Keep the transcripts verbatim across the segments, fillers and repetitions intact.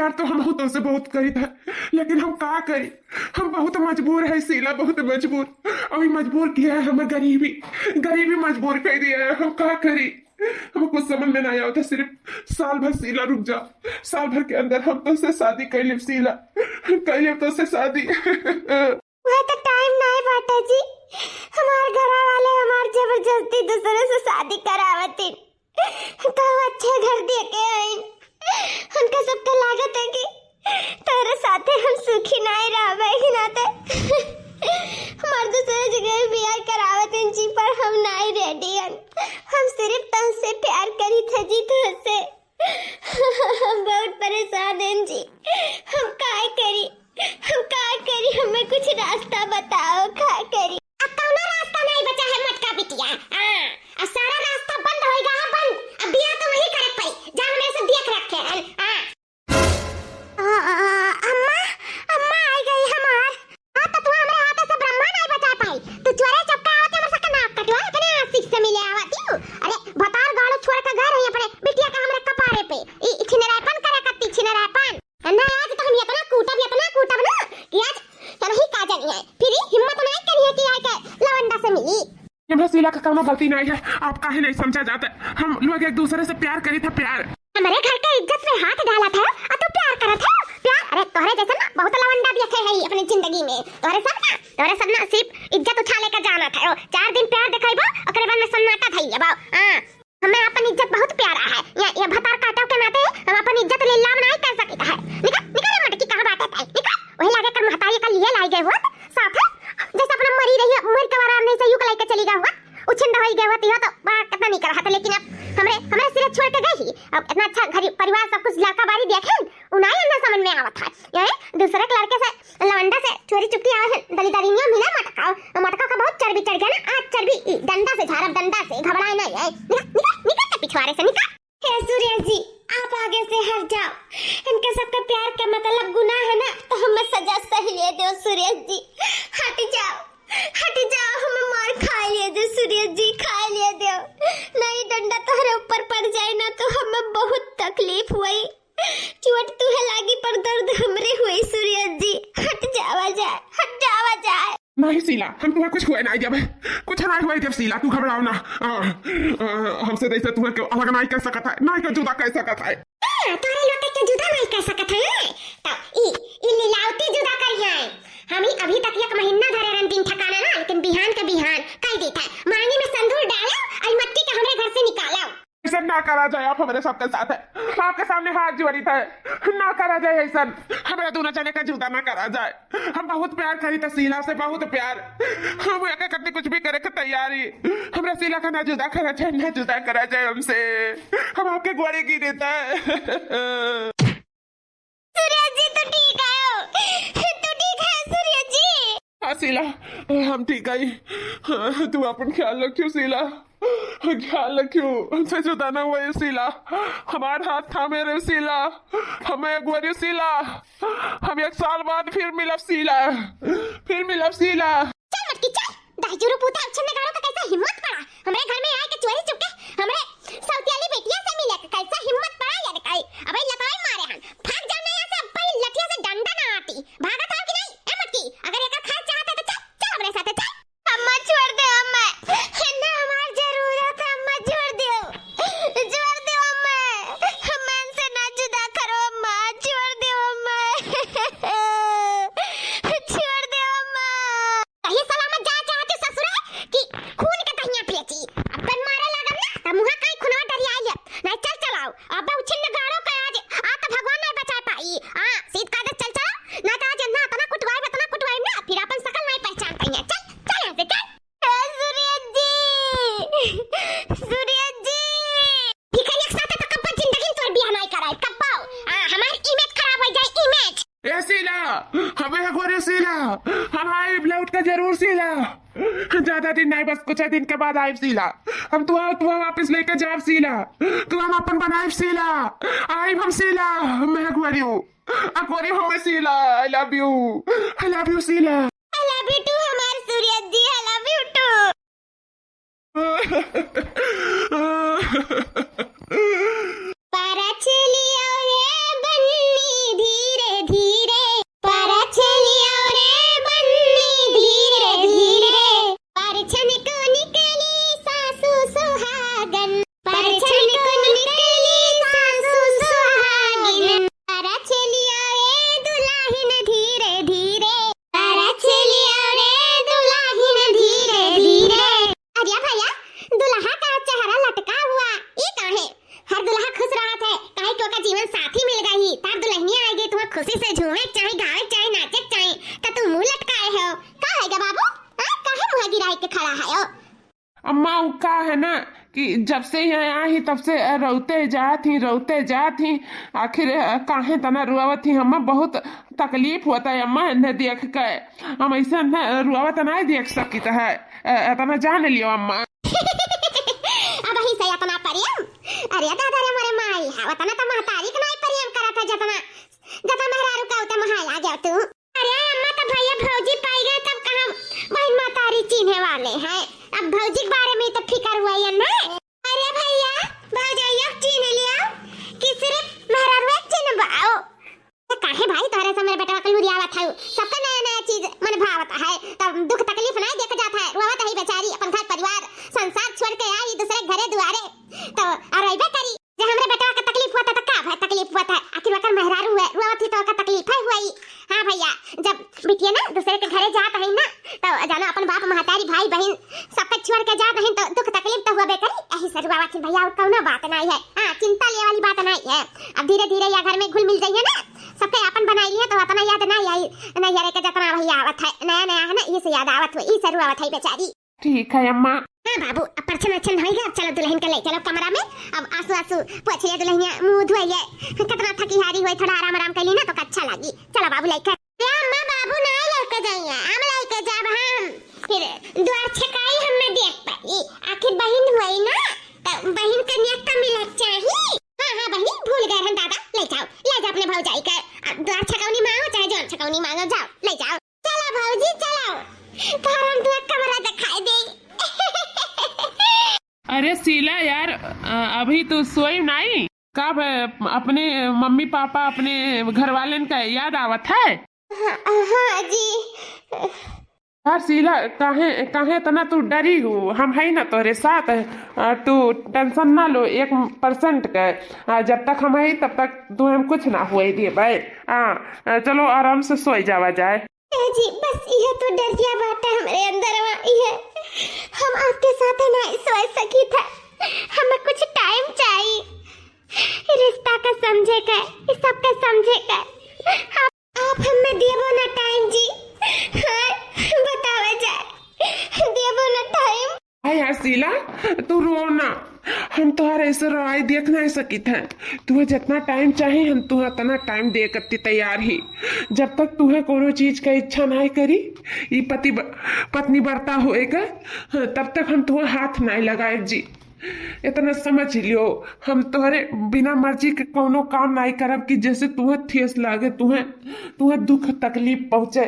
प्यार तो हम बहुत, तोसे बहुत करी था, लेकिन हम का करी, हम बहुत मजबूर है शीला, बहुत मजबूर। अउर ई मजबूर किया है हमें गरीबी, गरीबी मजबूर कर दिया है, हम का करी, हम कुछ समझ में ना आवत है। सिर्फ साल भर शीला रुक जा, साल भर के अंदर हम तोसे शादी कर लेब शीला, कर लेब तोसे शादी। वह तो टाइम नाहीं बाटा जी, हमार घरा वाले हमार जबरदस्ती दूसरे से शादी करावतिन। तो अच्छा घर दे के आइन। उनका सबका लागत है कि तोरे साथे हम सुखी नाहीं रहबे, ही नाते हमार दूसरे जगह बियाह करावतिन जी, पर हम नाहीं रेडी हन। हम सिर्फ तोसे प्यार करी थे जी, तोसे। हम बहुत परेशान हैं जी, हम काय करी, हम काय करी, हमें कुछ रास्ता बताओ, का करी। अब कौनो रास्ता नहीं बचा है मोटका बिटिया। हाँ, अब सारा रास्ता बंद होइगा है, बंद। अब बियाह तो वही करे पड़ी, जहाँ हमरे से देख रखे हैं। हाँ। आ, आ, अम्मा, अम्मा आई गई हमार। हाँ, तो तू हमरे हाथ से ब्रह्मा नहीं बचा पाई। तू चोरे चपका आवत है, हमरे सबके नाक कटवा, अपने आशिक से मिले आवत हूँ। अरे, भतार गाड़ो छोड़ के घर है अपने बिटिया का हमरे कपारे पे। ई, ई छिनरापन करे करती, छिनरापन। ना, आज तो हम इतना कूटब, इतना कूटब ना कि आज चलो ही का जानी है। फिर ही हिम्मत नहीं करी है कि आके लवंडा से मिली। एमे शीला का कौनो गलती नहीं है, आप काहे नहीं समझा जाता? हम लोग एक दूसरे से प्यार करी था, प्यार। हमारे घर के इज्जत पे हाथ डाला था और तू प्यार करत है, प्यार? अरे तोहरे जैसे ना बहुत लवंडा देखे है अपनी जिंदगी में। तोहरे सब ना, तोहरे सब ना सिर्फ इज्जत उछाले का जाना था। ओ, चार दिन प्यार दिखाइबो, ओकरे बाद में सन्नाटा धइले बा। हाँ, हमें अपन इज्जत बहुत प्यारा है। ये, ये भतार काटो के नाते हम अपन इज्जत लीलाम नहीं कर सकित है। निकल, निकल रे मटकी, कहाँ बाटे है? निकल। वही लागे कर महतारी का लिए लाई गए हुआ साथ है। जैसे अपना मरी रही है, मर के वारा नहीं से यू के लेके चली गए हुआ। उछिंद होई गए हुआ, तो बड़ा कितना नहीं करा था, लेकिन अब हमरे, हमरे सिरे छोड़ के गई ही। अब इतना अच्छा घर परिवार सब कुछ लड़का बारी देखे, उनाई अंदर समझ में आवत है। ये दूसरे के लड़के से लवंडा से चोरी चुपटी आवे है, दलिदरिनिया मिला मटकाओ। मटका का बहुत चर्बी चढ़ गया ना, आज चर्बी ई डंडा से झारब, डंडा से, घबराए नहीं है। निकल, निकल, निकल के पिछवाड़े से निकल। हे सुरेश जी, आप आगे से हट जाओ। इनके सबके प्यार का मतलब गुनाह है ना, तो हमें सजा सही ले दो सुरेश जी। हट जाओ, हट जाओ, हमें मार खाए ले दो सुरेश जी, खाए ले दो। नहीं डंडा तोहरे ऊपर पड़ जाए ना, तो हमें बहुत तकलीफ हुई। चोट तुहे लागी पर दर्द हमरे हुई सूरज जी। हट जावा जाए, हट जावा जाए। नहीं शीला, हम तुम्हें कुछ हुए नहीं देबे, कुछ नहीं हुए देब शीला, तू घबराओ ना। आ, आ, हमसे जैसे तुम्हें क्यों अलग नहीं कर सकत है, नहीं कर जुदा कर सकत है। ए, तोरे लोग के जुदा नहीं कर सकत है, तो ई, ई लीलावती जुदा करी है। हम ही अभी तक एक महीना धरे रहन दिन ठिकाना ना, लेकिन बिहान के बिहान कह देता है, मांगी में संदूर डालो और मट्टी के हमरे घर से निकालो। ऐसा ना करा जाए, आप हमारे सबके साथ है, आपके सामने हाथ जोड़ी थे, ना करा जाए ऐसा, हमारे दोनों जने का जुदा ना करा जाए। हम बहुत प्यार करी थे शीला से, बहुत प्यार। हम एके खातिर कुछ भी करे के तैयार ही। हमरा शीला का ना जुदा करा जाए, ना जुदा करा जाए हमसे। हम आपके गोड़े गिरे थे। सूरज जी, तू ठीक है हो? तू ठीक है सूरज जी? हाँ शीला, हम ठीक है। हाँ, तू अपन ख्याल रखियो शीला, ख्याल रखियो, हमसे जुदा ना हुआ शीला, हमार हाथ थामे रहे शीला, हमें अगुवारी शीला, हम एक साल बाद फिर मिलब शीला, फिर मिलब शीला। चल मटकी चल, दहिजरू पूता उछन्ने गाड़ो का कैसा हिम्मत पड़ा हमरे घर में आए के चोरी चुपके हमरे सौतियाली बेटिया से मिले के कैसा हिम्मत पड़ा यार काई। अबे लताई मारे हन, भाग जाओ ना यहाँ से, अब भाई लठिया से डंडा ना आती। भागत हो कि नहीं? ए मटकी, अगर एकर खाए चाहत है तो चल, चल हमरे साथे चल। अम्मा छोड़ दे अम्मा, ना हमार जरूरत है अम्मा, छोड़ दे, छोड़ दे अम्मा, हमें इनसे ना जुदा करो अम्मा, छोड़ दे अम्मा, छोड़ दे अम्मा। कहीं सलामत जाए चाहती ससुरे कि खून के दहिया पियची। अपन मारे लागब ना त मुहा कहीं खुनवा डरियाई ले। नहीं चल चलाओ। अबे उछिन्न गाड़ो के आज, आज तो भगवान नहीं बचा पाई। हाँ, सीध का दे चल चलाओ। नहीं तो आज इतना, इतना कुटवाई, इतना कुटवाई ना, फिर अपन सकल नहीं पहचान पाई। चल, चल यहाँ से, चल। ए, सूरज जी, सूरज जी। ठीक है, एक साथ तो कब्बो जिंदगी में तोर बियाह नहीं कराई, कब्बो। हाँ, हमारी इमेज खराब हो जाए, इमेज। ए शीला, हमें एक बार शीला, हम आइब लौट के जरूर शीला। ज्यादा दिन नहीं, बस कुछ दिन के बाद आइब शीला। हम तुहा, तुहा वापस लेके जाब शीला। तुहा हम अपन बनाइब शीला। आइब हम शीला, मैं अगुवारी हूँ। अगुवारी हूँ मैं शीला। I love you। I love you शीला। I love you too हमार सूरज जी, I love you too। परछलिया रे बन्नी का है ना कि जब से यहाँ आई ही तब से रोवते जात ही, रोवते जात ही। आखिर काहे तना रुआवत ही? अम्मा बहुत तकलीफ होत है अम्मा इन्हें देख के। हम ऐसे न रुआवत नाहीं देख सकित है। अ, इतना जान लियो अम्मा। अब ही से इतना प्रेम। अरे दादा रे मोरे माई, हाँ, वतना तो महतारी के नाहीं प्रेम करत है जतना, जतना मेहरारू का उतना महाया गया तू। अरे अम्मा, तो भैया भौजी पाई गए, तब कहाँ बहन महतारी चीन्हे वाले हैं? अब भौजी के बारे में तो फिकर हुआ ही है ना। अरे भैया, भौजाइयो के चीन्ह लियो कि सिर्फ मेहरारुए के चीन्ह बाओ? तो काहे भाई तोहरे से मेरे बेटवा के लुरियावत हऊ? सबका नया नया चीज मन भावत है, तब दुख तकलीफ नाहीं देख जात है, रोवत है बेचारी, अपन घर परिवार संसार छोड़ के आई दूसरे घरे दुआरे, तो और अइबे करी। जे हमरे बेटवा के तकलीफ हुआ था, तो का भाई तकलीफ हुआ था? आखिर ओकर मेहरारू है, रोवत ही तो ओकर तकलीफ है हुई। हाँ भैया, जब बिटिया ना दूसरे के घरे जात है ना, तो जानो अपन बाप महतारी भाई बहन सबके छोड़ के जात है, तो दुख तकलीफ तो हुआ करी। यही से रुआवत ही भैया, और कौनो बात नाहीं है। हाँ, चिंता ले वाली बात नाहीं है। अब धीरे धीरे या घर में घुल मिल जाइए ना, सबके आपन बनाई लिए तो इतना याद नाहीं आई नैहरे के जतना भैया आवत है, नया नया है ना, ये से याद आवत हुई, ये से रुआवत है बेचारी। ठीक है अम्मा। हाँ बाबू, अब परछन अच्छन होइगा, अब चलो दुल्हन के ले चलो कमरा में। अब आंसू आंसू पोछ लिया दुल्हनिया, मुंह धोइए, कितना थकी हारी हुई, थोड़ा आराम आराम कर ली ना तो अच्छा लगी। चलो बाबू लेके। ए अम्मा, बाबू ना लेके जाइए, हम लेके जाब हम। फिर द्वार छकाई हम ना देख पाई, आखिर बहिन हुई ना, तो बहिन के नेवता मिले चाही। हाँ हाँ बहिनी, भूल गए हम दादा, ले जाओ, ले जाओ अपने भौजाई के। अब द्वार छकौनी मांगो चाहे जौन छकौनी मांगो, जाओ ले जाओ। चलो भौजी चलो, तोहरा हम दुआ कमरा दिखाई दे। अरे शीला यार, अ, अभी तू सोई नाई का? ब-, अपने मम्मी पापा, अपने घर वालेन का याद आवत है? हाँ, हाँ जी। यार शीला, काहे, काहे इतना तू डरी हू? हम है ना तोरे साथ। अ, तू टेंशन ना लो एक परसेंट के। अ, जब तक हम है तब तक तू हम कुछ ना हुए देबे। अ, अ, चलो आराम से सोई जावा जाए। ए जी, बस इहे तो डरिया बाटे हमरे अंदरवा, इहे। हम आपके साथ ना सोए सकी था, हमें कुछ टाइम चाहिए, रिश्ता का समझे का, ये सब का समझे का। आप, आप हमें देबो ना टाइम जी, हाँ, बतावा जाए, देबो ना टाइम। हाँ यार शीला, तू रो ना, हम तोहर ऐसे रोआई देख नाहीं सकित है। तुहे जितना टाइम चाही, हम तुहे उतना टाइम दे कत्ती तैयार ही। जब तक तुहे कोनो चीज का इच्छा नाहीं करी, ई पति ब-, पत्नी बर्ता होए का, तब तक हम तुहे हाथ नाहीं लगाए जी। इतना समझ लियो, हम तोहरे बिना मर्जी के कोनो काम नाहीं करब कि जैसे तुहे ठेस लागे, तुहे, तुहे दुख तकलीफ पहुँचे।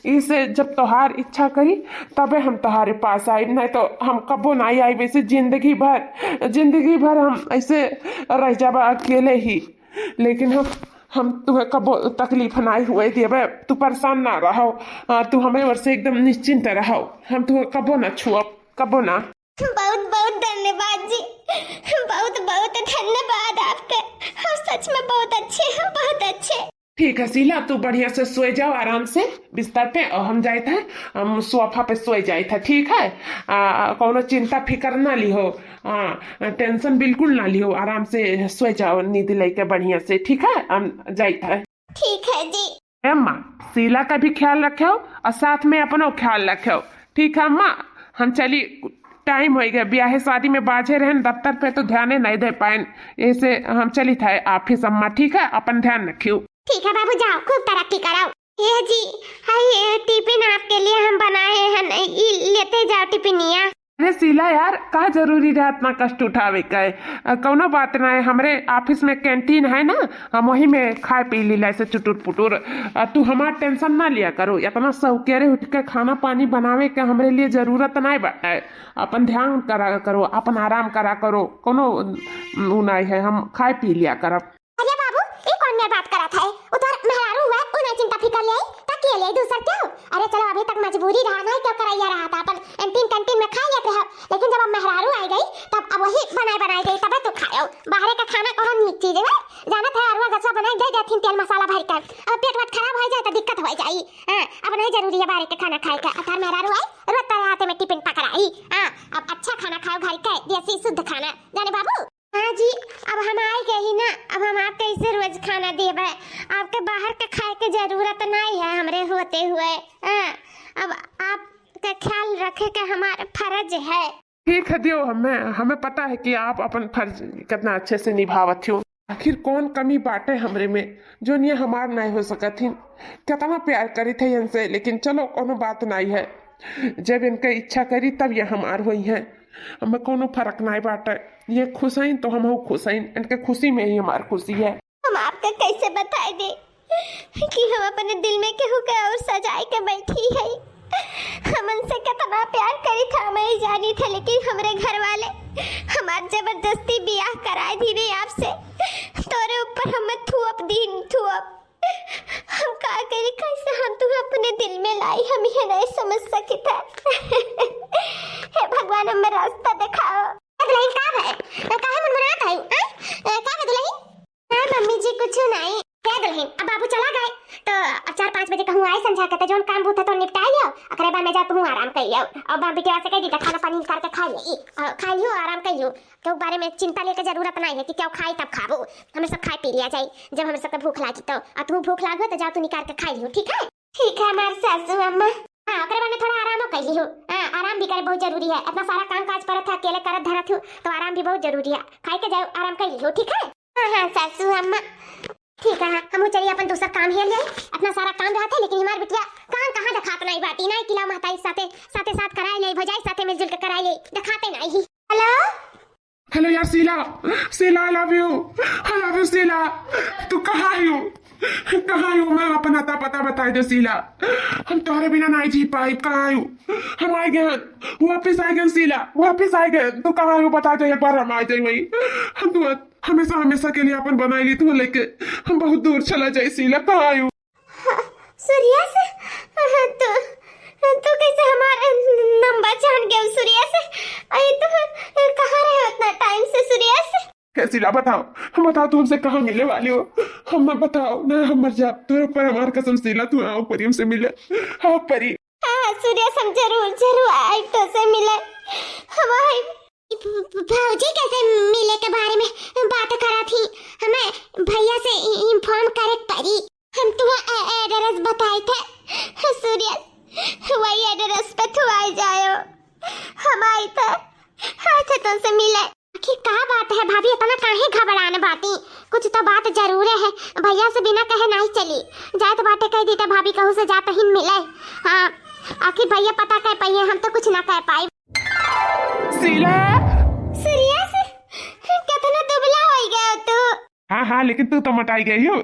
इसे जब तोहार इच्छा करी, तबे हम तोहारे पास आइब, नाहीं तो हम कबो नाहीं आइब। ऐसे जिंदगी भर, जिंदगी भर हम ऐसे रह जाबा अकेले ही। लेकिन हम, हम तुहे कबो तकलीफ नाहीं हुए देबे। तू परेशान ना रहो। हाँ, तू हमें ओर से एकदम निश्चिंत रहो। हम तुहे कबो ना छुअब, कबो ना। बहुत बहुत धन्यवाद जी, बहुत बहुत धन्यवाद आपके। हम सच में बहुत अच्छे हैं, बहुत अच्छे। ठीक है शीला, तू बढ़िया से सोए जाओ आराम से बिस्तर पे, और हम जाइत है, हम सोफा पे सोए जाइत है, ठीक है? आ, कौनो चिंता फिकर ना लिहो, हाँ, टेंशन बिल्कुल ना लिहो, आराम से सोए जाओ नींद लेके बढ़िया से, ठीक है? हम जाइत है। ठीक है जी। ए माँ, शीला का भी ख्याल रखेउ और साथ में अपनो ख्याल रखेउ, ठीक है अम्मा? हम चली, टाइम होइ गया, ब्याहे शादी में बाझे रहन, दफ्तर पे तो ध्याने नहीं दे पाएन, ऐसे हम चली था ऑफिस अम्मा, ठीक है? अपन ध्यान रखियो। ठीक है बाबू, जाओ, खूब तरक्की कराओ। ए जी, हाय, ये टिफिन आपके लिए हम बनाए हैं, ई लेते जाओ टिफिनिया। अरे शीला यार, का जरूरी रहा इतना कष्ट उठावे का? अ, कौनो बात ना है, हमरे ऑफिस में कैंटीन है ना, हम वही में खाए पी लीला ऐसे चुटुर पुटुर। अ, तू हमार टेंशन ना लिया करो, इतना सौकेरे उठ के खाना पानी बनावे के हमरे लिए जरूरत नहीं बाटे। अपन ध्यान करा करो, अपन आराम करा करो, कौनो, उम, उ नहीं है, हम खाए पी लिया करब। अरे बाबू, ई कौन नया बात करत है? उ तोर मेहरारू हुए, उ ना चिंता फिकर ले, त के ले दूसर क्यों? अरे चलो, अभी तक मजबूरी रहा, नहीं क्यों करैया रहा था, अपन कैंटीन कैंटीन में खा लेते हो, लेकिन जब अब मेहरारू आ गई, तब अब वही बनाए बनाए गई, तबे तू खायो। बाहरे का खाना कौन नीक चीज है? जानत है, अरुआ गसवा बनाए दे देथिन तेल मसाला भर कर, अब पेट वट खराब हो जाए तो दिक्कत हो जाई। हाँ, अब नहीं जरूरी है बाहरे के खाना खाए का। अब तार मेहरारू आई, रोज तारे हाथे में टिफिन पकड़ाई। हाँ, अब अच्छा खाना खाओ, घर के देसी शुद्ध खाना, जाने बाबू। हाँ जी, अब हम आए गए ही ना, अब हम आप कैसे रोज खाना देबे? आपके बाहर के खाए के जरूरत नहीं है हमरे होते हुए। हाँ, अब आपका ख्याल रखे के हमारा फर्ज है। ठीक है, दियो, हमें, हमें पता है कि आप अपन फर्ज कितना अच्छे से निभावत हो। आखिर कौन कमी बाटे हमरे में, जोन ये हमार नाहीं हो सकत हिन? कितना प्यार करित है इनसे, लेकिन चलो, कोनो बात नाहीं है। जब इनके इच्छा करी, तब ये हमार होई हैं। हमें कोनो फर्क नाहीं बाटे। ये खुश हैं, तो हमहू खुश हैं। इनके खुशी में ही हमार खुशी है। हम आपका कैसे बताई दे कि हम अपने दिल में केहू के और सजाए के बैठी है। हमन से कितना प्यार करी था, मैं ही जानी था, लेकिन हमरे घर वाले हमार जबरदस्ती बियाह कराए दीने आपसे। तोरे ऊपर हम थुअप दीन, थुअप। हम का करी, कैसे हम तुम्हें अपने दिल में लाई, हम ये नहीं समझ सकी था। हे भगवान, हमें रास्ता दिखाओ। ए दुल्हन, का भय? ए, काहे मुनमुनात है? हैं? ए, का भय दुल्हन? हाँ मम्मी जी, कुछ नहीं। ए दुल्हन, अब बाबू चला गए, तो अब चार पाँच बजे कहूँ आए संझा के, तो जौन काम बूता तो निपटाई लियो, ओकरे बाद में जा तू आराम कर लियो। अब बाप बेटिया से कह दी, तो खाना पानी निकाल के खा ले, और खा लियो, आराम कर लियो। तो बारे में चिंता लेके जरूरत नहीं है कि क्या खाई तब खाबो, हमें सब खाए पी लिया जाए, जब हमें सबके भूख लागी तो। और तू भूख लागो तो जाओ तू निकाल के खा लियो, ठीक है? ठीक है हमार सासू अम्मा। हाँ, ओकरे बाद में थोड़ा आरामो कर लिहू। हाँ, आराम भी करे बहुत जरूरी है। इतना सारा काम काज परत है, अकेले करत धरत हूँ, तो आराम भी बहुत जरूरी है। खाए के जाओ, आराम कर लिहू, ठीक है? हाँ, हाँ, सासू अम्मा। ठीक है, हाँ, हमहू चली अपन दूसर काम हेर ले। इतना सारा काम रहत है, लेकिन हमार बिटिया काम कहाँ देखात नहीं बाटी, नहीं किला महताई साथे, साथे साथ कराए ले, भौजाई साथे मिलजुल के कराए ले, देखाते नहीं। हेलो। हेलो यार शीला, शीला, I love you, I love you शीला। तू कहाँ हो? कहाँ हो? मैं अपन अता पता बताई दे शीला। हम तोहरे बिना नहीं जी पाई। कहाँ हो? हम आए गए, वापस आए गए शीला, वापस आए गए। तू कहाँ हो? बता दे एक बार, हम आए जाए वही। हम तू हमेशा, हमेशा के लिए अपन बनाई ली तू लेके। हम बहुत दूर चला जाए शीला, कहाँ हो? हाँ, सूर्या से? हाँ, तू, तू कैसे हमार नंबर जान गयो सूर्या से? अरे तू कहाँ रहे उतना टाइम से सूर्या से? हे शीला, बताओ, बताओ, तू हमसे कहाँ मिले वाली हो? हमें बताओ ना, हम मर जाब। तोरे ऊपर हमार कसम शीला, तू आओ परी हमसे मिले, आओ परी। हाँ, सूर्या से हम जरूर, जरूर आइब तो से मिले। हम आइब। भौजी कैसे मिले के बारे में बात करा थी? हमें भैया से इ-, inform करे के पड़ी। हम तुम्हें ए-, address बताए थे सूर्या, वही address पे तू आ जाओ। हम आई थे, आए थे तुमसे मिले। आखिर का बात है भाभी, इतना काहे घबरान बाटी? कुछ तो बात जरूर है। भैया से बिना कहे नहीं चली। जात बाटे कह दी तो भाभी कहू से जात ही मिले। हाँ, आखिर भैया पता कह पाइए, हम तो कुछ ना कह पाई। शीला। सीरियस? कितना दुबला हो गया तू। हाँ, हाँ, लेकिन तू तो मोटाई गई हो।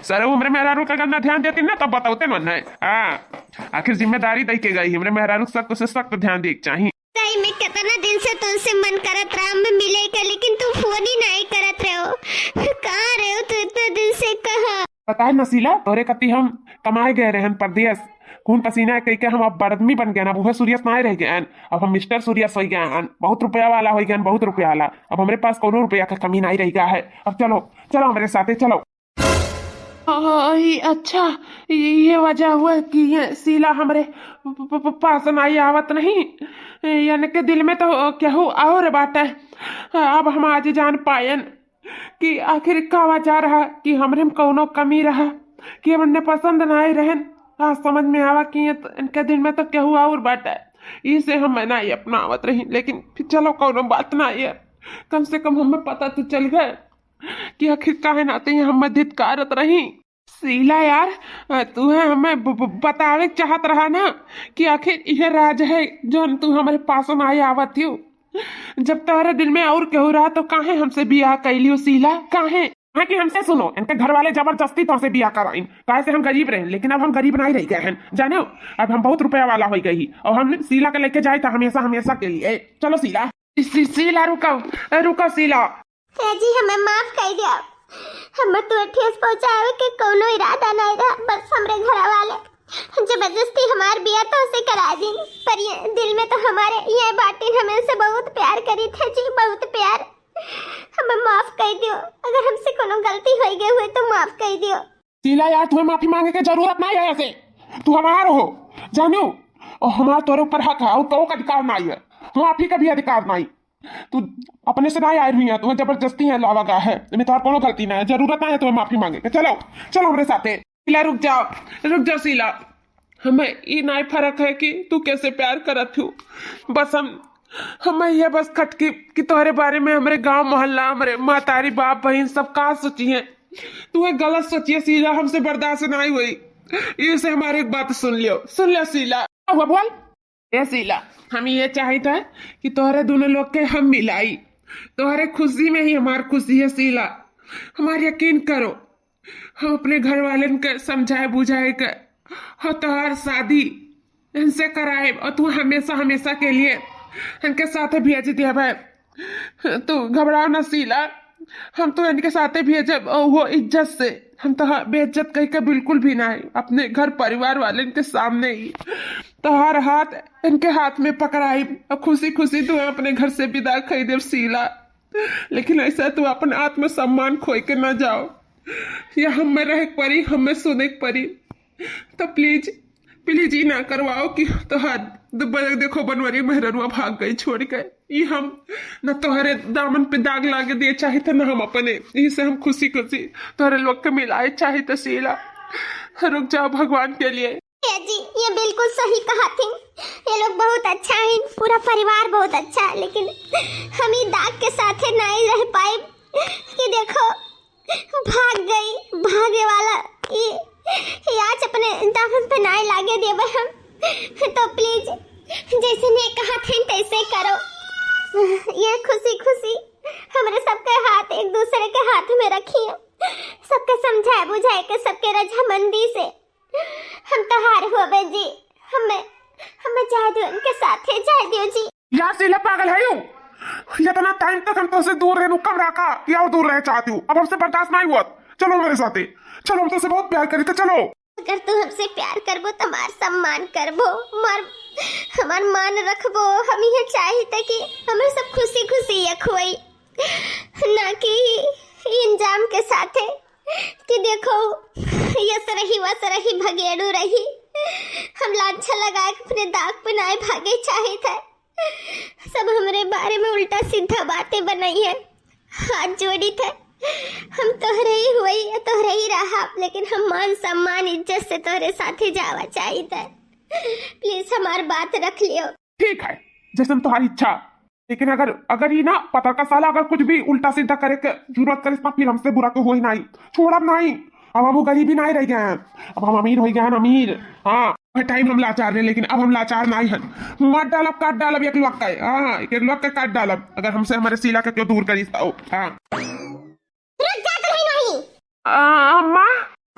सर, हमरे मेहरारू का गंदा ध्यान देती ना, तब बताते मन है। हाँ, आखिर जिम्मेदारी दे के गई, हमरे मेहरारू सख्त से सख्त ध्यान दे के चाही। सही में कितना दिन से तुमसे मन करत रहा, हम मिले के, लेकिन तुम फोन ही नहीं करत रहे हो। कहाँ रहे हो तू इतना दिन से, कहाँ? पता है ना शीला, तोरे कती हम कमाए गए रहन परदेस, खून पसीना कई के हम अब बड़दमी बन गए, अब उहे सूर्यस नाय रह गए, अब हम मिस्टर सूर्यस हो गए हैं, बहुत रुपया वाला हो गए, बहुत रुपया वाला। अब हमरे पास कोनो रुपया का कमी नहीं रह गया है। अब चलो, चलो हमरे साथे चलो। ओही, अच्छा, ये वजह हुआ कि ये शीला हमरे प-, प-, प-, पास नहीं आवत नहीं, यानी के दिल में तो केहू और बाटे। अब हम आज जान पायन कि आखिर का वजह रहा, कि हमरे में कौनो कमी रहा, कि हमने पसंद नाय रहन। आज समझ में आवा कि ये तो, इनके दिल में तो केहू और बाटे, इसे हम नाय अपनावत रही। लेकिन फिर चलो, कौनो बात नाय है, कम से कम हमें पता तो चल गए कि आखिर काहे नाते ये हमें धिक्कारत रही। शीला यार, तू है हमें ब-, ब-, बतावे के चाहत रहा ना कि आखिर यह राज है जौन तू हमरे पास नाय आवत हो। जब तोहरे दिल में और केहू रहा तो काहे हमसे बियाह कैलियो शीला, काहे? हाँ कि हमसे सुनो, इनके घर वाले जबरदस्ती तोहसे बियाह कराइन, काहे से हम गरीब रहे, लेकिन अब हम गरीब नहीं रह गए हैं, जाने हो? अब हम बहुत रुपया वाला हो गई ही, और हम शीला के लेके जाए था हमेशा, हमेशा के लिए। चलो शीला। शी-, शीला रुको, रुको शीला। ए जी, हमें माफ कर दिया, हमें तो ठेस पहुँचावे के कोनो इरादा नहीं रहा, बस हमरे घर वाले जबरदस्ती हमार बियाह तो से करा दी, पर ये दिल में तो हमारे ये बाटिन हमें से बहुत प्यार करी थे जी, बहुत प्यार। हमें माफ कर दियो, अगर हमसे कोनो गलती हो गई हुई तो माफ कर दियो। शीला यार, तुम्हें माफी मांगे के जरूरत नहीं है, ऐसे तू हमार हो, जानो, और हमार तोरे ऊपर हक है और तो अधिकार नहीं है, माफी का भी अधिकार नहीं। तू अपने से नहीं आए हुई है, तुम्हें जबरदस्ती है लावा गया है, इनमें तुम्हार कोनो गलती नहीं है, जरूरत नहीं है तुम्हें माफी मांगे के। चलो, चलो हमरे साथे। शीला रुक जाओ, रुक जाओ शीला, हमें ई नाय फर्क है कि तू कैसे प्यार करत हो, बस हम हमें यह बस खटकी कि तोहरे बारे में हमरे गांव मोहल्ला, हमरे महतारी, बाप, बहिन सब का सोचिहैं। तू एक गलत सोचिहैं शीला, हमसे बर्दाश्त नाहीं होई। इसे हमारी एक बात सुन लियो, सुन लियो शीला। का हुआ बोल? ए शीला, हम ये चाहित है कि तोहरे दुनो लोग के हम मिलाई। तोहरे खुशी में ही हमार खुशी है शीला, हमार यकीन करो। हम अपने घर वालन के समझाए बुझाए के, हाँ, तोहार शादी इनसे कराए और तू हमेशा हमेशा के लिए इनके साथ भेज देबे। तू घबराओ ना शीला, हम तो इनके साथे भेजब और वो इज्जत से। हम तो, हाँ, बेइज्जत कह के बिल्कुल भी नहीं, अपने घर परिवार वाले इनके सामने ही तोहार हाथ इनके हाथ में पकड़ाई और खुशी खुशी तू अपने घर से विदा कह देब शीला। लेकिन ऐसा तू अपन आत्मसम्मान खोई के ना जाओ। या हमें रहे के परी, हमें सुने के परी। तो प्लीज, प्लीज ई ना करवाओ कि तोहार द-, ब-, देखो बनवरी मेहररुआ भाग गई छोड़ के। ई हम न तोहरे दामन पे दाग लागे दे चाहित है, न हम अपने। यही से हम खुशी खुशी तोहरे लोग के मिलाए चाहित है शीला। रुक जाओ भगवान के लिए। ए जी, ये बिल्कुल सही कहा थी। ये लोग बहुत अच्छा है, पूरा परिवार बहुत अच्छा है, लेकिन हम ई दाग के साथे नहीं रह पाए कि देखो भाग गई, भागे वाला ई, ई आज अपने दामन पे नाई लागे देबे हम। तो प्लीज जैसे ने कहा थे तैसे करो। ये खुशी खुशी हमरे सबके हाथ एक दूसरे के हाथ में रखिए, सबके समझाए बुझाए के, सबके रजामंदी से हम तोहार होबे जी। हमें, हमें जाए दियो, उनके साथे जाए दियो जी। यार शीला, पागल है यू? इतना टाइम तक हम तोसे दूर रहनू, कमरा का, या और दूर रह चाहती हूँ? अब हमसे बर्दाश्त नहीं हुआ। चलो मेरे साथे, चलो, हम तोसे बहुत प्यार करी थे, चलो। अगर तू हमसे प्यार करबो तो हमार सम्मान करबो, हमार, हमार मान रखबो। हम ये चाहित है कि हमें सब खुशी खुशी एक होई, ना कि इंजाम के साथे कि देखो यस रही वस रही भगेड़ू रही। हम लांछा लगा के अपने दाग पे नाई भागे चाहित है। सब हमरे बारे में उल्टा सीधा बातें बनाई है। हाथ जोड़ी थे, हम तोहरे ही हुई, तोहरे ही रहा, लेकिन हम मान सम्मान इज्जत से तोहरे साथे जावा चाहित है। प्लीज हमार बात रख लियो। ठीक है, जैसन तुम्हारी इच्छा। लेकिन अगर, अगर ई ना पतरका साला अगर कुछ भी उल्टा सीधा करे के जरूरत करे, तो फिर हमसे बुरा तो हो ही नहीं, छोड़ब नहीं। अब हम वो गरीबी नहीं रह गए हैं, अब हम अमीर हो गए हैं, अमीर। हाँ, हर टाइम हम लाचार रहे, लेकिन अब हम लाचार नहीं हैं। मार डालब, काट डालब एक लोग का, हाँ, एक लोग का काट डालब, अगर हमसे हमारे शीला के क्यों दूर करी तो। हाँ। रुक जा दुल्हन वहीं। आ, अम्मा।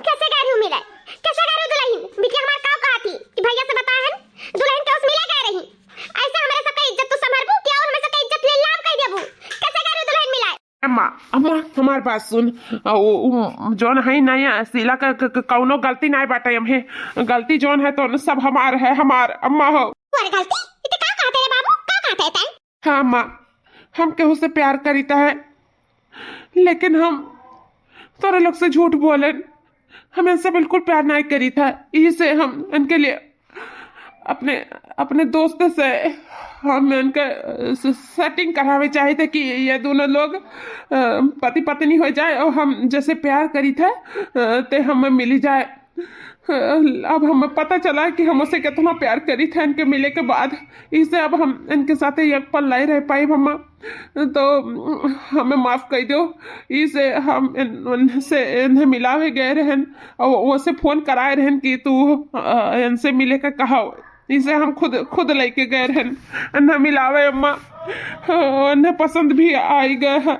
कैसे गा रही हूँ मिले? कैसे गा रही हूँ दुल्हन? बिटिया हमार काव कहा थी कि भैया से बताए हैं, दुल्हन के उस मिले गए रही। ऐसे हमारे सबका इज्जत तू संभरबू क्या और हमारे सबका इज्जत नीलाम कर देबू? कैसे गा रही हूँ दुल्हन मिले? अम्मा, अम्मा, हमार बात सुन। आ, उ, उ, जौन है ना, या शीला का, क-, क-, कौनो गलती नाय बाटे, हमें गलती जौन है तो सब हमार है, हमार अम्मा हो। और गलती? इते का कहते रे बाबू, का कहते तैं? हाँ अम्मा, हम केहू से प्यार करीता है, लेकिन हम तोरे लोग से झूठ बोलेन। हम इनसे बिल्कुल प्यार नहीं करीता, यही से हम इनके लिए अपने, अपने दोस्त से हम इनका, अ, स-, सेटिंग करावे चाहित है कि ये दोनों लोग, अ, पति पत्नी हो जाए और हम जैसे प्यार करीता, अ, ते हमें मिली जाए। अब हमें पता चला कि हम उसे कितना प्यार करीत है इनके मिले के बाद। इसे अब हम इनके साथे एक पल नहीं रह पाइब हम, तो हमें माफ कर दो। इसे हम इन, उनसे, इन्हें मिलावे गए रहन और वो से फोन कराए रहन कि तू, अ, इनसे मिले का कहा। इसे हम खुद, खुद लेके गए रहन, इन्हें मिलावे अम्मा। इन्हें पसंद भी आई गए है,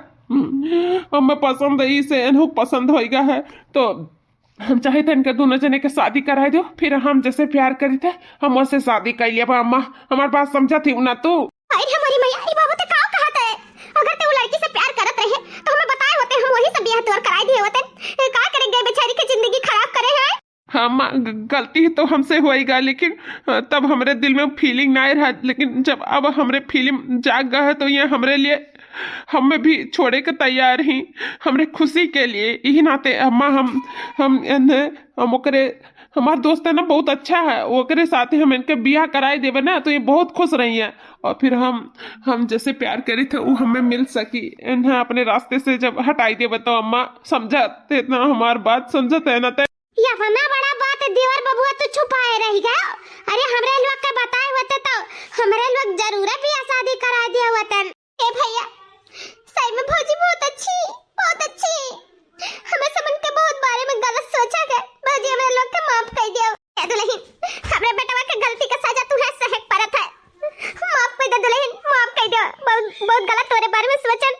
हमें पसंद, इसे इन्हें पसंद हो गया है। तो हम चाहित है इनके दोनों जने के शादी कराए दो, फिर हम जैसे प्यार करीत है, हम वैसे शादी कर लिया। अम्मा, हमार बात समझत ही ना तू? अरे हमारी मैया, ई बाबू ते का कहत है? अगर ते उ लड़की से प्यार करत रहे, तो हमें बताए होते, हम वही से बियाह तोर कराए दिए होते। ए, का करे गए बेचारी के जिंदगी खराब करे है? हाँ अम्मा, ग-, गलती तो हमसे होएगा, लेकिन, अ, तब हमरे दिल में फीलिंग ना रहा, लेकिन जब अब हमरे फीलिंग जाग गया है, तो ये हमरे लिए हमें भी छोड़े के तैयार ही, हमरे खुशी के लिए। यही नाते अम्मा हम, हम इन्हें, हम ओकरे, हमार दोस्त है ना, बहुत अच्छा है, ओकरे साथे हम इनके बियाह कराए देबे ना, तो ये बहुत खुश रही है। और फिर हम, हम जैसे प्यार करीत है, वो हमें मिल सकी। इन्हें अपने रास्ते से जब हटाई देबे, तो अम्मा समझत है ना, हमार बात समझत है ना, ते या वना बड़ा बात देवर बबुआ तू छुपाए रह गयो। अरे, हमरे लोग के बताए होते तो हमरे लोग जरूरे बियाह शादी करा दिया होतन। ए भैया, सही में भौजी बहुत अच्छी, बहुत अच्छी। हमरे समन के बहुत बारे में गलत सोचा के भौजी हमरे लोग के माफ कर दियो। ए दुल्हन, हमरे बेटवा के गलती के सजा तुहे सहे के परत है। माफ कर दे दुल्हन, माफ कर दे। बहुत, बहुत गलत तोरे बारे में सोचन,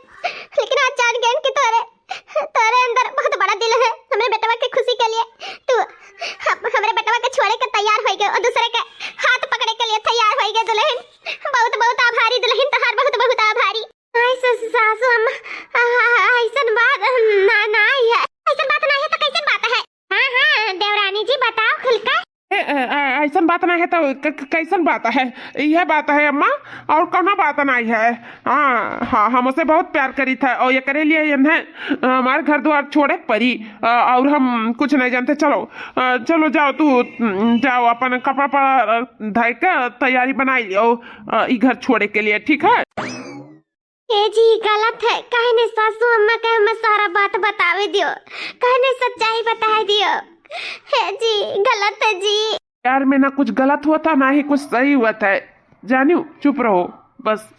लेकिन आज जान गए कि तोरे, तोरे अंदर बहुत बड़ा दिल है। हमरे बेटवा के खुशी के लिए तू हम, हमरे बेटवा के छोड़े के तैयार हो गए और दूसरे के हाथ पकड़े के लिए तैयार हो गए दुल्हन। बहुत, बहुत आभारी दुल्हन, तोहार बहुत, बहुत आभारी। नहीं स-, सासू अम्मा, आ, आ, ऐसन बात ना, ना है। ऐसन बात ना है तो कैसन बात है? हाँ, हाँ, देवरानी जी बताओ खुलकर। ए, ए, ए, ऐसन बात ना है तो क-, क-, कैसन बात है? यह बात है अम्मा, और कौनो बात नहीं है। हाँ, हाँ, हमसे बहुत प्यार करी था और एकरे लिए इन्हें, अ, हमार घर द्वार छोड़े के पड़ी, अ, और हम कुछ नहीं जानते। चलो, अ, चलो जाओ तू, उम, जाओ अपन कपड़ा पड़ा, अ, धाई के तैयारी बनाई लियो, अ, ई घर छोड़े के लिए, ठीक है? ए जी, गलत है, काहे ने सासू अम्मा के हमें सारा बात बतावे दियो, काहे ने सच्चाई बताए दियो। हे जी, गलत है जी। प्यार में ना कुछ गलत होता, ना ही कुछ सही होता है। जानियो, चुप रहो, बस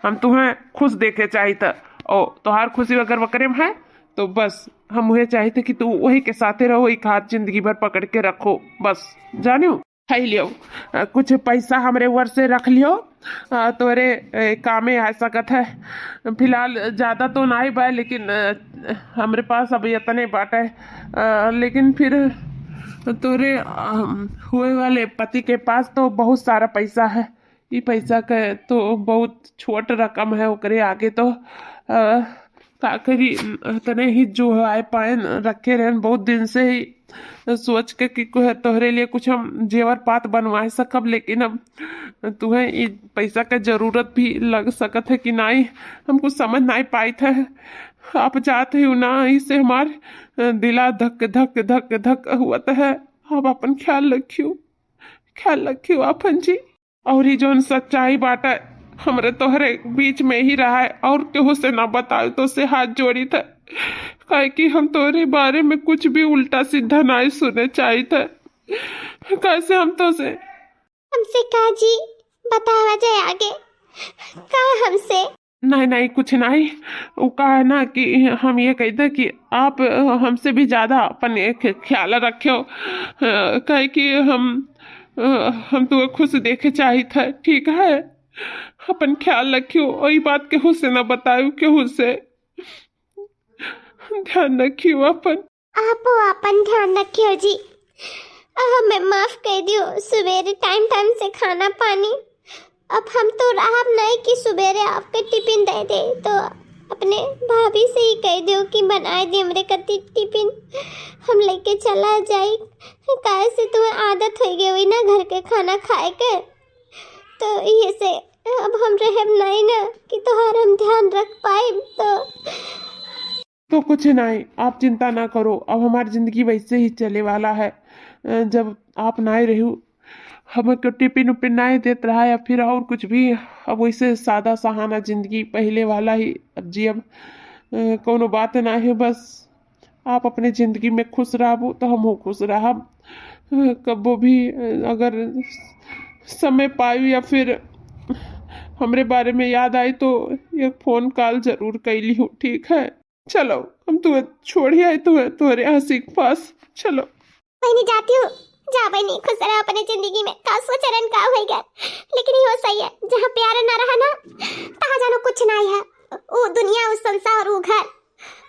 हम तुम्हें खुश देखे चाहित। ओ, तोहार खुशी अगर वकरे में है, तो बस हम वही चाहित कि तू वही के साथे रहो, एक हाथ जिंदगी भर पकड़ के रखो, बस। जानियो, खाई लियो, अ, कुछ पैसा हमरे ओर से रख लियो, अ, तोरे, ए, कामे आ सकत है। फिलहाल ज्यादा तो नाई बा, लेकिन, अ, हमरे पास अब इतने बाटे, अ, लेकिन फिर तोरे, अम, हुए वाले पति के पास तो बहुत सारा पैसा है। ई पैसा के तो बहुत छोट रकम है, ओकरे आगे तो, अ, का करी, तने ही जो आए पाए न, रखे रहन बहुत दिन से ही सोच के कि कोहे-, तोहरे लिए कुछ हम जेवर पात बनवाए सकब, लेकिन अब तुहें ई पैसा के जरूरत भी लग सकत है कि नाई, हम कुछ समझ नाई पाइत है। आप जात ही ना, इससे हमार दिला धक धक धक धक हुअत है। आप अपन ख्याल रखियो, ख्याल रखियो आपन जी। और ई जौन सच्चाई बाटे, हमरे तोहरे बीच में ही रहा है, और केहू से ना बताओ, तो से हाथ जोड़ी थे, काहे कि हम तोहरे बारे में कुछ भी उल्टा सीधा नाई सुने चाहित है। कैसे हम तो से हमसे का जी, बतावा जाए आगे, का हमसे? नहीं, नहीं, कुछ नहीं। वो का है ना कि हम ये कह दे कि आप, अ, हमसे भी ज्यादा अपन एक ख्याल रखियो, अ, काहे कि हम, अ, हम तो खुश देखे चाहित है, ठीक है? अपन ख्याल रखियो, वही बात केहू से ना बतायो, केहू से। ध्यान रखियो अपन। आपो अपन ध्यान रखियो जी। हमें माफ कर दियो, सुबेरे टाइम टाइम से खाना पानी। अब हम तो रहब नहीं कि सुबेरे आपके टिफिन दे दे, तो अपने भाभी से ही कह दियो कि बनाए दे हमरे कति टिफिन, हम लेके चला जाई। काहे से तुम्हें आदत हो गई हुई ना घर के खाना खाए के, तो ये से अब हम रहब नहीं ना कि तोहार हम ध्यान रख पाए। तो तो कुछ नहीं, आप चिंता ना करो, अब हमार जिंदगी वैसे ही चले वाला है। अ, जब आप नाई रहू, हमें को टिफिन उपिन नाई देत रहा या फिर और कुछ भी, अब वैसे सादा सहाना जिंदगी पहले वाला ही अब जियब। अ, कौनो बात ना है, बस आप अपने जिंदगी में खुश रहबू तो हमहू खुश रहब। अ, कब्बो भी, अ, अगर समय पायू या फिर हमरे बारे में याद आई तो एक फोन कॉल जरूर कैली हूँ, ठीक है? चलो, हम तुम्हें छोड़ी आई, तुम्हें तुम्हारे हंसी के पास। चलो। बहनी, जाती हूँ। जा बहनी, खुश रहो अपने जिंदगी में। का सोचे रहन का होई गया, लेकिन यो सही है, जहाँ प्यार ना रहा ना, तहाँ जानो कुछ ना है। वो दुनिया, वो संसार, वो घर,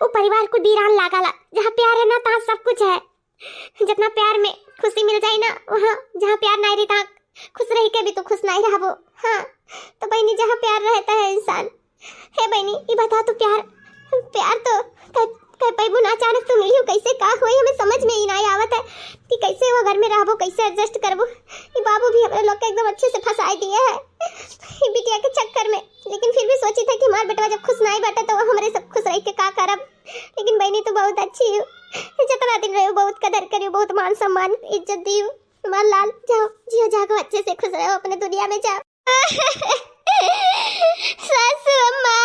वो परिवार को वीरान लागाला। जहाँ प्यार है ना, तहाँ सब कुछ है। जितना प्यार में खुशी मिल जाए ना, वहाँ जहाँ प्यार नहीं रही, तहाँ खुश रह के भी तू खुश नहीं रहबो। हाँ, तो बहनी, जहाँ प्यार रहता है इंसान, हे बहनी, ई बता तू प्यार, प्यार तो कह, कह पैबू ना, अचानक तू मिलियो, कैसे का होई, हमें समझ में ही ना आवत है कि कैसे वो घर में रहबो, कैसे एडजस्ट करबो। ई बाबू भी हमरे लोग के एकदम अच्छे से फंसाए दिए है ई बिटिया के चक्कर में, लेकिन फिर भी सोची था कि हमार बेटवा जब खुश नहीं बाटे तो वो हमरे सब खुश रह के का करब। लेकिन बहनी, तू बहुत अच्छी हो, जितना दिन रहो बहुत कदर करियो, बहुत मान सम्मान इज्जत दियो। हमार लाल, जाओ, जियो, जागो, अच्छे से खुश रहो अपने दुनिया में, जाओ। सासू अम्मा।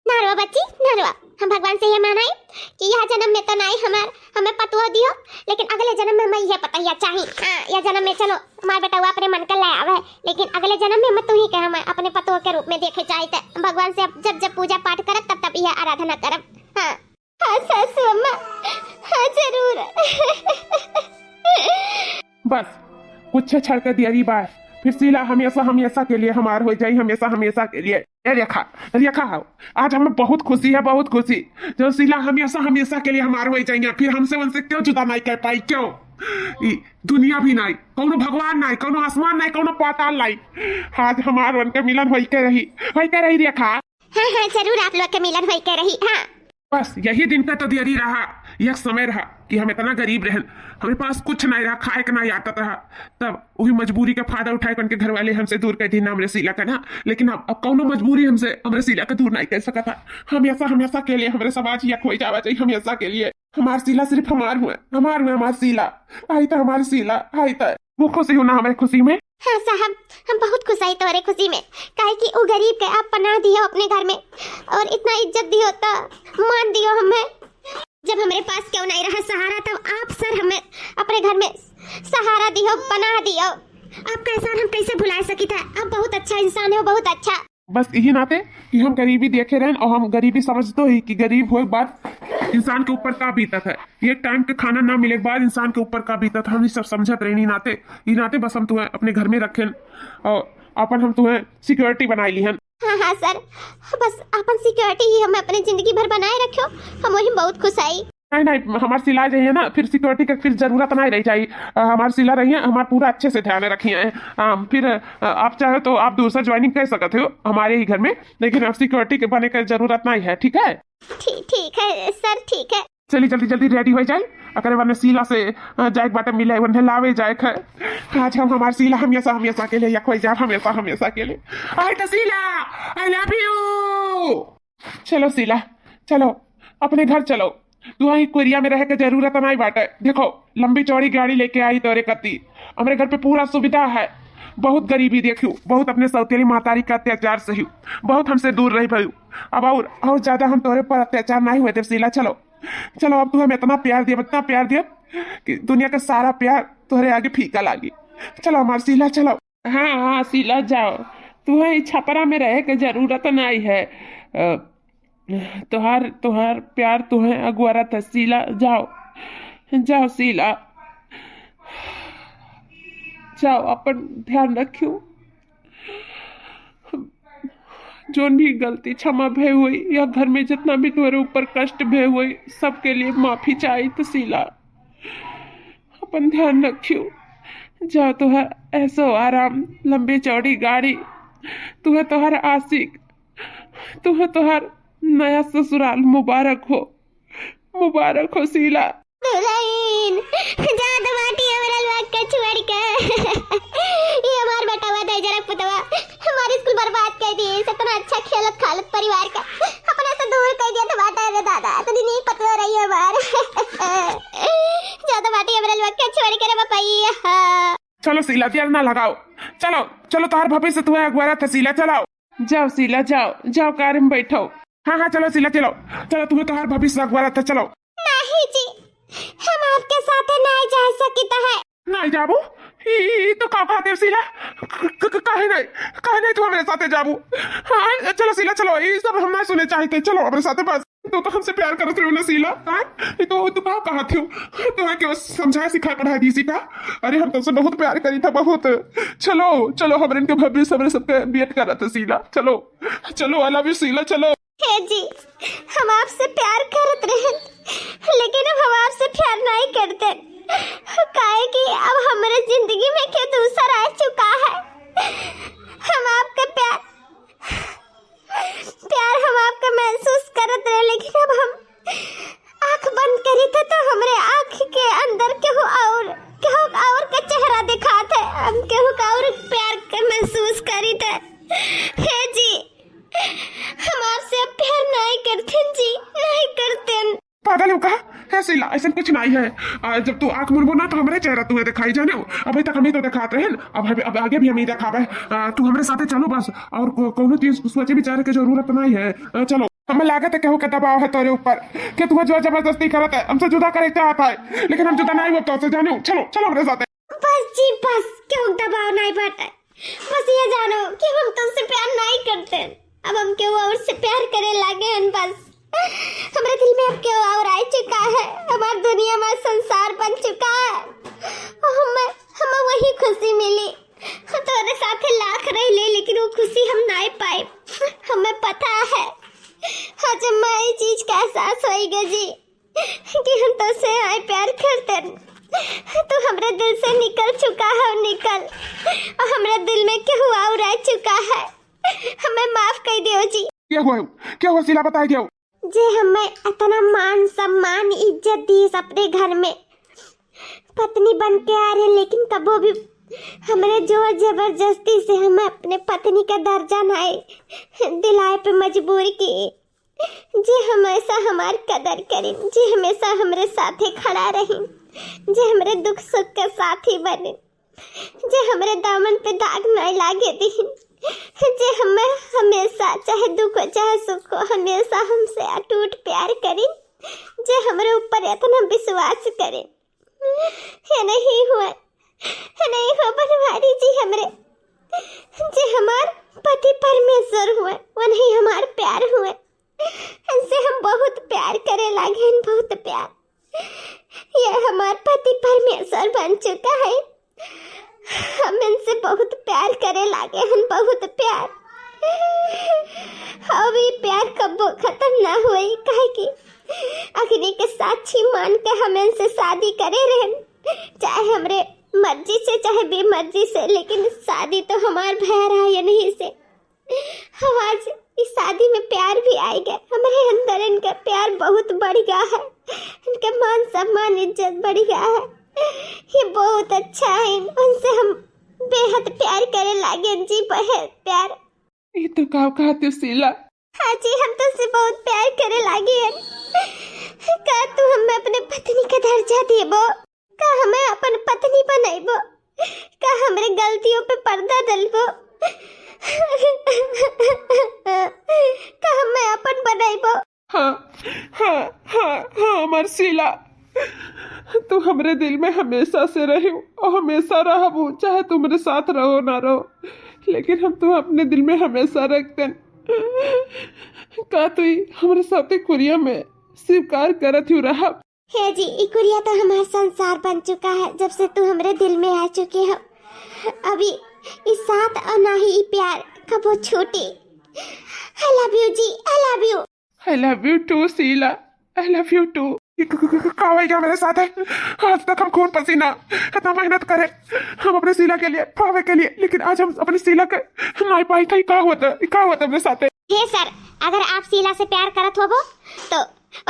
ना रोआ बच्ची, ना रोआ। हम भगवान से ये मानाई कि यह जन्म में तो नाई हमार, हमें पतुआ वह, लेकिन अगले जन्म में मैं तू ही के हम अपने पतोह के रूप में देखे चाहते। भगवान से अब जब जब पूजा पाठ करब, तब तब यह आराधना करब। हाँ। हाँ सासू अम्मा, हाँ जरूर। बस, कुछ क्षण के देरी बा, फिर शीला हमेशा हमेशा के लिए हमार हो जाई, हमेशा हमेशा के लिए। ए रेखा, रेखा हो, आज हमें बहुत खुशी है, बहुत खुशी, जो शीला हमेशा हमेशा के लिए हमार हो जाइए। फिर हमसे उनसे क्यों जुदा नहीं कर पाई, क्यों? ई दुनिया भी नहीं, कौनो भगवान नहीं, कौनो आसमान नहीं, कौनो पाताल नहीं। आज हमार उनके मिलन होई के रही, होई के रही रेखा। हाँ हाँ, जरूर आप लोग के मिलन होई के रही। हाँ। बस यही दिन का तो देरी रहा, यह समय रहा कि हम इतना गरीब रहन, हमारे पास कुछ नहीं रहा, खाए के नहीं आदत रहा। तब वही मजबूरी का फायदा उठाए के उनके घर वाले हमसे दूर कर दीन हमरे शीला का ना। लेकिन अब, अब कौनो मजबूरी हमसे, हमरे शीला का दूर नहीं कर सकता। हमेशा, हमेशा के लिए हमरे समाज यक हो जावा चाहिए, हमेशा के लिए। हमार शीला सिर्फ हमार हुए, हमार हुए, हमार शीला। आई तो हमार शीला, आई तो वो खुशी हो ना हमारे खुशी में। हाँ साहब, हम बहुत खुश आई तोरे खुशी में, काहे कि उ गरीब के आप पनाह दियो अपने घर में और इतना इज्जत दियो, तो मान दियो हमें। जब हमरे पास क्यों नहीं रहा सहारा, तब आप सर हमें अपने घर में सहारा दियो, पनाह दियो। आपका एहसान हम कैसे भुला सकी था? आप बहुत अच्छा इंसान हो, बहुत अच्छा। बस यही नाते कि हम गरीबी देखे रहन और हम गरीबी समझतो ही कि गरीब होए के बाद इंसान के ऊपर का बीतत है, एक टाइम के खाना ना मिले के बाद इंसान के ऊपर का बीतत है, हम ई सब समझत रहन। ई नाते, ई नाते बस हम तुम्हें अपने घर में रखेन और अपन हम तुम्हें सिक्योरिटी बनाई लिहन। हाँ हाँ सर, बस अपन सिक्योरिटी ही हमें अपने जिंदगी भर बनाए रखियो, हम वही बहुत खुश आई। नहीं नहीं, हमार शीला जे है ना, फिर सिक्योरिटी के फिर जरूरत नहीं रह जाई। अ, हमार शीला रही है, हमार पूरा अच्छे से ध्यान रखी है। अ, फिर अ, आप चाहे तो आप दूसरा ज्वाइनिंग कर सकते हो हमारे ही घर में, लेकिन अब सिक्योरिटी के बने के जरूरत नहीं है, ठीक है? ठीक, ठीक है सर, ठीक है। चली जल्दी जल्दी रेडी हो जाए, अकरे बाद में शीला से अ, जाए के बाटे मिले, उन्हें लावे जाए के। आज हम हमार शीला हमेशा हमेशा के लिए यक हो जाए, हमेशा हमेशा के लिए। आई तो शीला, आई लव यू। चलो शीला, चलो, अपने घर चलो। तुहा ई कोरिया में रहे के जरूरत नहीं बाटे। देखो, लंबी चौड़ी गाड़ी लेके आई तोरे कती। हमरे घर पे पूरा सुविधा है। बहुत गरीबी देखियो, बहुत अपने सौतेली महतारी के अत्याचार सहियो, बहुत हमसे दूर रही भयू। अब और, और ज्यादा हम तोरे पर अत्याचार नहीं हुए देव शीला। चलो, चलो, अब तू हमें इतना प्यार दिया, इतना प्यार दिया कि दुनिया का सारा प्यार तोरे आगे फीका लागी। चलो हमार शीला, चलो। हाँ हाँ शीला, जाओ, तुहे ई छपरा में रहे के जरूरत नहीं है। अ, तोहार, तोहार प्यार तुहे अगुआरत है शीला, जाओ, जाओ शीला, जाओ, अपन ध्यान रखियो। जौन भी गलती क्षमा भय हुई या घर में जितना भी तोहरे ऊपर कष्ट भय हुई, सबके लिए माफी चाहित शीला। अपन ध्यान रखियो। जा तोहर ऐसो आराम, लंबी चौड़ी गाड़ी, तुहे तोहर आशिक, तुहे तोहर नया ससुराल मुबारक हो, मुबारक हो शीला। दुल्हन, जात बाटी हमरा लोग के छोड़ के। ये हमार बेटवा दे जरक पुतवा, हमार स्कूल बर्बाद कर दिए। इतना अच्छा खेलत खालत परिवार का अपने से दूर कर दिया था बाटा रे दादा। इतनी नीक पतवा रही हमार। जात बाटी हमरा लोग के छोड़ के रे बपैया। चलो शीला, देर ना लगाओ, चलो, चलो, तोहार भविष्य तुम्हें अगुआरत है शीला, चलो। जाओ शीला, जाओ, जाओ कार में बैठो। हाँ हाँ, चलो शीला, चलो, चलो, तुम्हें तोहार भविष्य अगुआरत है, चलो। नहीं जी, हम आपके साथे नहीं जा सकित है। नहीं जाबू? ई, ई तो का कहत है शीला? क-, क-, क-, काहे नहीं, काहे नहीं तू हमरे साथे जाबू? हाँ, चलो शीला, चलो, ई सब हम नहीं सुने चाहित, चलो हमरे साथे बस। तू तो हमसे प्यार करत रहो ना शीला, हाँ? ई तो तू का कहत हो? तू है केहू समझाए सिखाए पढ़ाए दी सी का? अरे हम तुमसे बहुत प्यार करी था, बहुत। चलो, चलो, हमरे इनके भविष्य हमरे सबके वेट करत है शीला, चलो, चलो, आई लव यू शीला, चलो। हे जी, हम आपसे प्यार करत रहन, लेकिन अब हम आपसे प्यार नहीं करते, काहे कि अब हमरे जिंदगी में के दूसर आ चुका है। हम आपके प्यार, प्यार हम आपका महसूस करत रहे, लेकिन अब हम आँख बंद करी थे तो हमरे आँख के अंदर केहू और, केहू और का चेहरा दिखात है। हम केहू का और प्यार के महसूस करी थे। हे जी, हम आपसे अब प्यार नहीं करते जी, नहीं करते। पागल हो का? हे शीला, ऐसा कुछ नहीं है। आ, जब तू आँख मुड़बो ना तो हमरे चेहरा तुम्हें दिखाई जाने। अभी तक हम ही तो दिखात रहे हैं, अब, अब, अब आगे भी हम ही दिखावे। आ, तू हमरे साथे चलो बस, और को, कोनो चीज सोचे विचारे के जरूरत नहीं है। आ, चलो। हमें लागत है केहू के दबाव है तोरे ऊपर, कि तू जोर जबरदस्ती करत है, हमसे जुदा करे चाहत है, लेकिन हम जुदा नहीं होब तोसे, जाने। चलो, चलो हमरे साथे। बस जी बस, केहू दबाव नहीं बाटे। ये जानो कि हम तुमसे प्यार नहीं करते। अब हम केहू और से प्यार करे लागे हन बस। हमरे दिल में अब केहू और आ चुका है। हमार दुनिया में संसार बन चुका है। हम, हमें वही खुशी मिली। हम तोरे साथे लाख रह ले, लेकिन वो खुशी हम नहीं पाए। हमें पता है, आज हमें ये चीज का एहसास होइगा जी। कि हम तोसे आए प्यार करतन, तू हमरे दिल से निकल चुका है, निकल। और हमरे दिल में केहू और आ चुका है, हमें माफ कर दियो जी। क्या हुआ? क्या हुआ शीला, बताई दियो। जे हमें इतना मान सम्मान इज्जत दी अपने घर में पत्नी बन के आ रहे, लेकिन कबो भी हमरे जोर जबरदस्ती से हमें अपने पत्नी का दर्जा नाई दिलाए पे मजबूर की। जे हमेशा हमार कदर करिन, जे हमेशा हमरे साथे खड़ा रहिन, जे हमरे दुख सुख के साथी बनिन, जे हमरे दामन पे दाग नाई लागे दिहिन, जे हमें हमेशा चाहे दुख हो चाहे सुख हो हमेशा हमसे अटूट प्यार करिन, जे हमरे ऊपर इतना विश्वास करिन। हे नहीं हुआ, हे नहीं हुआ बनवारी जी हमरे, जे हमार पति परमेश्वर हुआ, वो नहीं हमार प्यार हुआ। इनसे हम बहुत प्यार करे लागे हन, बहुत प्यार। ये हमार पति परमेश्वर बन चुका है। हम इनसे बहुत प्यार करे लागे हन, बहुत प्यार। अब ये प्यार कबो खत्म ना होई, काहे कि अग्नि के साक्षी मान के हम इनसे शादी करे रहन, चाहे हमरे मर्जी से चाहे बेमर्जी से, लेकिन शादी तो हमार भय रहा ये नहीं से। हम आज इस शादी में प्यार भी आए गए, हमरे अंदर इनका प्यार बहुत बढ़ गया है, इनका मान सम्मान इज्जत बढ़ गया है। ये बहुत अच्छा है, उनसे हम बेहद प्यार करे लागे जी, बेहद प्यार। ये तो का कहते शीला? हाँ जी, हम तुमसे बहुत प्यार करे लागे हैं। का तू हमें अपने पत्नी का दर्जा देबो? का हमें अपन पत्नी बनैबो? का हमरे गलतियों पे पर्दा डलबो? का हमें अपन बनैबो? हाँ, हाँ, हाँ, हाँ, हमार शीला, तू हमरे दिल में हमेशा से रहो और हमेशा रहबू, चाहे तू हमरे साथ रहो ना रहो, लेकिन हम तू अपने दिल में हमेशा रखते। का तू ही हमरे साथे कुरिया में स्वीकार करत ही रहा? हे जी, ई कुरिया तो हमार संसार बन चुका है, जब से तू हमरे दिल में आ चुके हो। अभी ई साथ और ना ही ई प्यार कबो छूटे। I love you जी, I love you। I love you too शीला, I love you too। ये क-, क-, क-, का हो गया मेरे साथ है? आज तक हम खून पसीना इतना मेहनत करे हम अपने शीला के लिए, पावे के लिए, लेकिन आज हम अपनी शीला के नहीं पाई था। ये का हुआ था? ये का हुआ था मेरे साथ है? हे सर, अगर आप शीला से प्यार करत होबो तो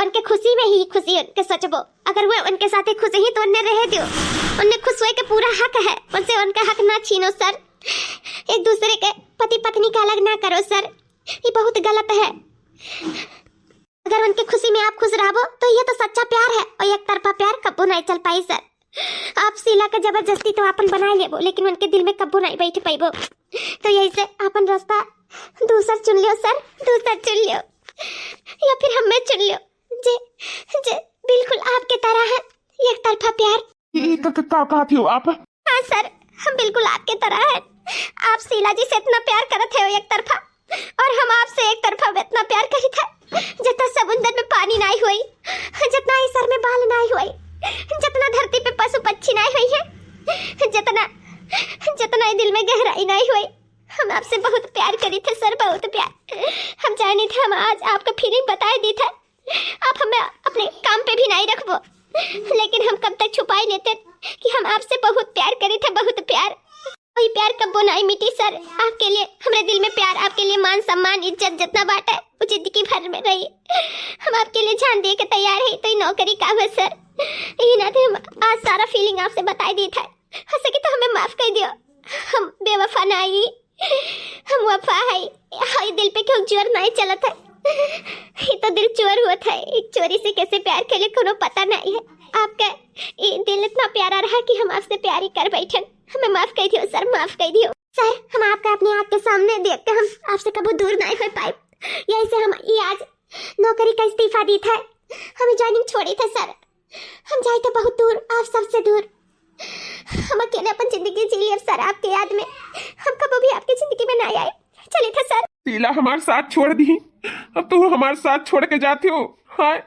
उनके खुशी में ही खुशी उनके सोचबो। अगर वो उनके साथे खुश ही तो उन्हें रहे दियो, उन्हें खुश होए के पूरा हक है, उनसे उनका हक ना छीनो सर। एक दूसरे के पति पत्नी का अलग ना करो सर, ये बहुत गलत है। अगर उनके खुशी में आप खुश रहबो तो ये तो सच्चा प्यार है, और एक तरफा प्यार कब्बो नहीं चल पाई सर। आप शीला के जबरदस्ती तो आपन बनाए लेबो, लेकिन उनके दिल में कब्बो नहीं बैठ पाइबो। तो यही से आपन रास्ता दूसर चुन लियो सर, दूसर चुन लियो, या फिर हमें चुन लियो, जे, जे बिल्कुल आपके तरह है, एक तरफा प्यार। ये क-, क-, का कहत हो आप? हाँ सर, हम बिल्कुल आपके तरह है। आप शीला जी से इतना प्यार करत है एक तरफा, और हम आपसे एक तरफा इतना प्यार करी था। जितना समुंदर में पानी नाई होई, जितना ही सर में बाल नाई होई, जितना धरती पे पशु पक्षी नाई होई है, जितना, जितना ही दिल में गहराई नाई होई, हम आपसे बहुत प्यार करी थे सर, बहुत प्यार। हम जानी थे, हम आज आपका फीलिंग बताए दी थे। आप हमें अपने काम पे भी नाई रखबो, लेकिन हम कब तक छुपाई लेते कि हम आपसे बहुत प्यार करी थे, बहुत प्यार। वही प्यार कब्बो नाई मिटी सर। आपके लिए हमरे दिल में प्यार, आपके लिए मान सम्मान इज्जत जितना बाटे, वो जिंदगी भर में रही। हम आपके लिए जान दे के तैयार है, तो ये नौकरी का हुआ सर? यही नाते हम आज सारा फीलिंग आपसे बताई दी था। हो सके तो हमें माफ कर दियो, हम बेवफा नाई, हम वफा है। हई दिल पे क्यों जोर नाई चलत है? ये तो दिल चोर हुआ था, एक चोरी से कैसे प्यार के लिए कोनो पता नहीं है। आपका ये दिल इतना प्यारा रहा कि हम आपसे प्यार ही कर बैठन। हमें माफ कर दियो सर, माफ कर दियो। सर, हम आपका अपने आँख के सामने देख के हम आपसे कबो दूर नहीं हो पाए। यही से हम ये आज नौकरी का इस्तीफा दी था, हमें ज्वाइनिंग छोड़ी था सर। हम जाए थे बहुत दूर, आप सबसे दूर। हम अकेले अपन जिंदगी जी लिए सर आपके याद में। हम कबो भी आपके शीला हमार साथ छोड़ दी, अब तू हमार साथ छोड़ के जाती हो। हाय,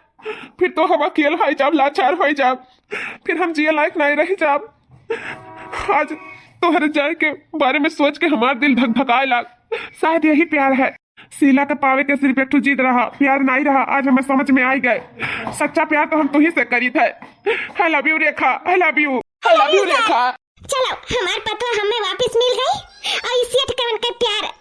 फिर तो हम अकेल हो जाब, लाचार हो जाब, फिर हम जिए लायक नहीं रह जाब। आज तोहरे जाए के बारे में सोच के हमार दिल धक धकाए लाग। शायद यही प्यार है। शीला के पावे के सिर्फ एक ठो जिद रहा, प्यार नहीं रहा। आज हमें समझ में आई गए, सच्चा प्यार तो हम तुही से करी थे। I love you रेखा, I love you, I love you रेखा। चलो, हमार पतवा हमें वापस मिल गई और इस सेठ कवन के प्यार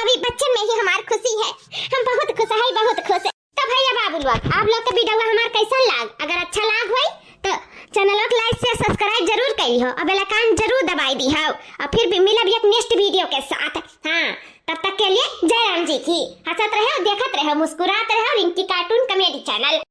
अभी बच्चन में ही हमार खुशी है। हम बहुत खुश है, बहुत खुश। तो भैया बाबू लोग, आप लोग के वीडियो हमार कैसन लाग? अगर अच्छा लाग होई तो चैनल को like से subscribe जरूर करी हो और bell icon जरूर दबाई दी हो। और फिर भी मिलब एक next वीडियो के साथ। हाँ, तब तक के लिए जय राम जी की। हंसत रहो, देखत रहो, मुस्कुरात रहो रिंकी cartoon comedy channel।